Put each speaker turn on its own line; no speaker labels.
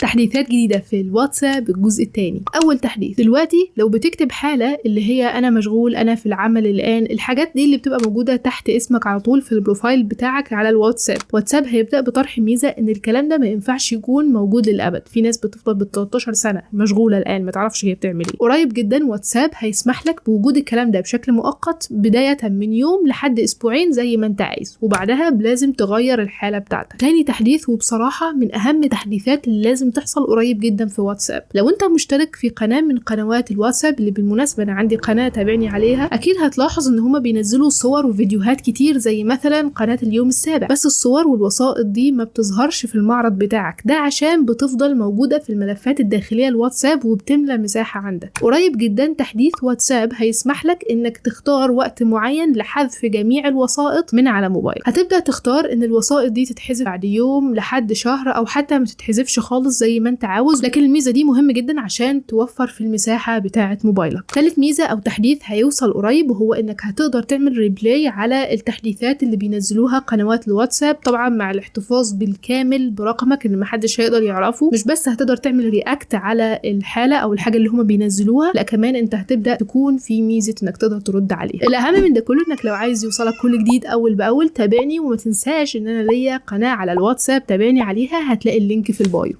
تحديثات جديدة في الواتساب الجزء الثاني. أول تحديث دلوقتي لو بتكتب حالة اللي هي أنا مشغول، أنا في العمل الآن، الحاجات دي اللي بتبقى موجودة تحت اسمك على طول في ال profile بتاعك على الواتساب، واتساب هيبدأ بطرح ميزة إن الكلام ده ما ينفعش يكون موجود للأبد. في ناس بتفضل بال 13 سنة مشغولة الآن ما تعرفش هي بتعمل إيه. قريب جدا واتساب هيسمح لك بوجود الكلام ده بشكل مؤقت بداية من يوم لحد أسبوعين زي ما أنت عايز، وبعدها لازم تغير الحالة بتاعتك. تاني تحديث وبصراحة من أهم تحديثات اللي لازم تحصل قريب جدا في واتساب، لو انت مشترك في قناة من قنوات الواتساب اللي بالمناسبة انا عندي قناة تابعني عليها، اكيد هتلاحظ ان هما بينزلوا صور وفيديوهات كتير زي مثلا قناة اليوم السابع، بس الصور والوثائق دي ما بتظهرش في المعرض بتاعك، ده عشان بتفضل موجودة في الملفات الداخلية الواتساب وبتملى مساحة عندك. قريب جدا تحديث واتساب هيسمح لك انك تختار وقت معين لحذف جميع الوثائق من على موبايل. هتبدأ تختار ان الوثائق دي تتحذف بعد يوم لحد شهر او حتى ما تتحذفش خالص زي ما انت عاوز، لكن الميزة دي مهمة جدا عشان توفر في المساحة بتاعه موبايلك. ثالث ميزة او تحديث هيوصل قريب وهو انك هتقدر تعمل reply على التحديثات اللي بينزلوها قنوات الواتساب، طبعا مع الاحتفاظ بالكامل برقمك اللي محدش هيقدر يعرفه. مش بس هتقدر تعمل react على الحالة او الحاجة اللي هما بينزلوها، لا كمان انت هتبدا تكون في ميزة انك تقدر ترد عليها. الاهم من ده كله انك لو عايز يوصلك كل جديد اول باول تابعني، وما تنساش ان انا ليا قناة على الواتساب تابعني عليها، هتلاقي ال link في ال bio.